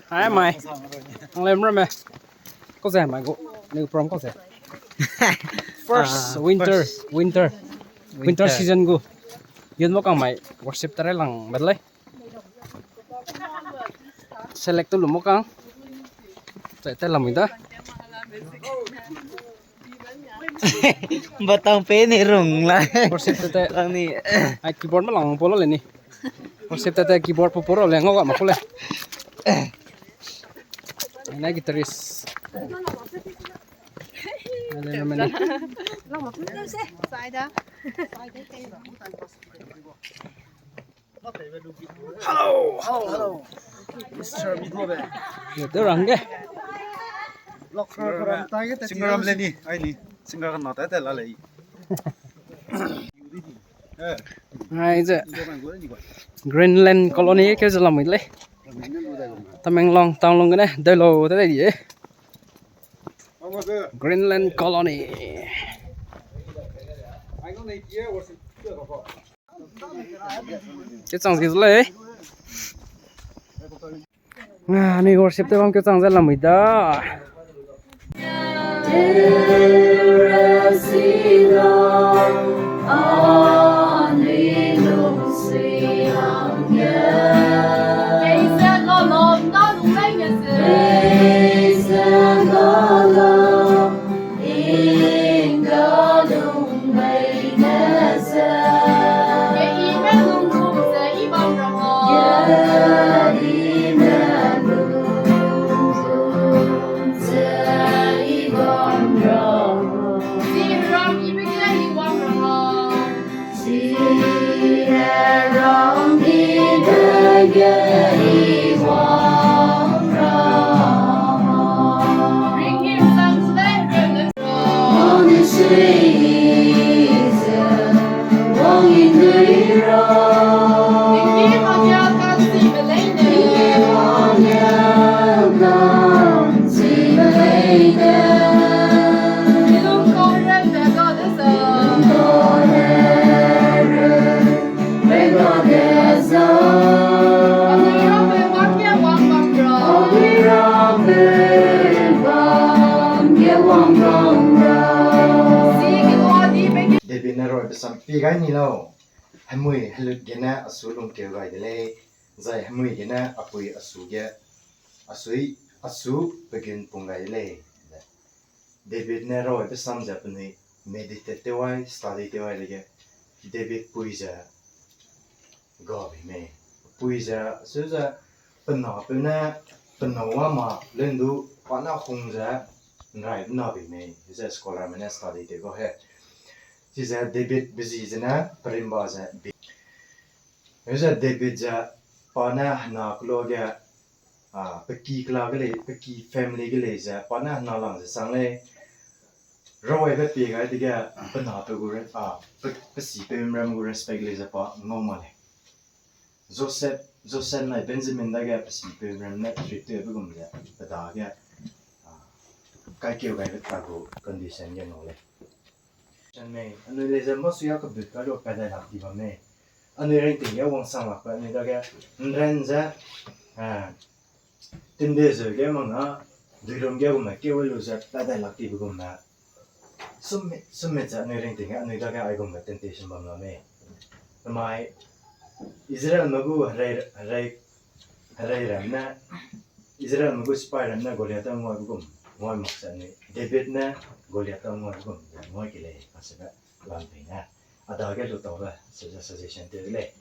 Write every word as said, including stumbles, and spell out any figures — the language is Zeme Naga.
Hai mai. Ang lem ramme. Kau ze mai gu. New prom kau ze. First Ah, winter, first. winter. Winter Winter. season gu. Yun mo kang mai worship tare lang bad lei. Select tu lu mo kang. Zai te lamui da. Batang pe ni rung la. Worship te te. Lang ni. Ai keyboard ma lang polo le ni. Worship te te keyboard pu polo le ngau ga ma ko le. Ai na guitarist. Ai le mene. Hello, hello, hello. Mister Bigobe. Ye, te rang ge. Lok ram tai ge te Singaram le ni, ai ni. Singaram na tai te la lei. Eh. Ai ze. Greenland Colony ke ze lamui lei. Tamenglong, Tamenglong gene, delo te dai di e. Greenland Colony. Ke chang zi lei. Ah, anui worship te bam ke chang ze lamui da. David ne roi besam pi gai ni lau, hemui helut gene a su lungkeu gai de lei, zai hemui gene a pui a su ge, a sui, a su pegun pung gai de lei. David ne roi besam ze penui meditate tew ai, study tew ai dege, David pui ze ga bei mei. Pui ze, su ze, pe na peu ne, pe na wa ma, lendu, pa na hung ze, nrai na bei mei, ze scholar me ne study tew ga he. Chize David bezi ze ne, perimba ze, bi. Ze David ze, pa ne hena kelo ge, ah, pe ki kela ge lei, pe ki family ge lei ze, pa ne hena lang ze sang lei, rawaibe pie gai dege, pe na pe gu re-, ah, pe, pe si pe ram gu respect lei ze pa ngau ma lei. Joseph, Joseph nai Benjamin dage pe si pe ram ne treat tewbe gum ze, pe dage, ah, kaikeu gaibe ta gu condition ge ngau lei. Mei, anui lei ze masuiya kebut kai lu pat dai lak di bam mei. Anui ringting ge wangsang lakbe anui dage, nren ze, eh, tinde zeu ge mang na, duirum ge gumme keu lu ze pat dai lak dibe gumme. Sum, sum ze anui ringting ge anui dage aigumbe temptation bam la mei. Namai, Israelme gu herei, herei, herei ram ne, Israelme gu sipai ram ne Goliath te nguaibe gum, nguai mak ze anui, David ne Goliath te nguaibe gum, ze nguai ke lei, kacheube lam pei ne. A dage lu taube, se ze suggestion tew de lei.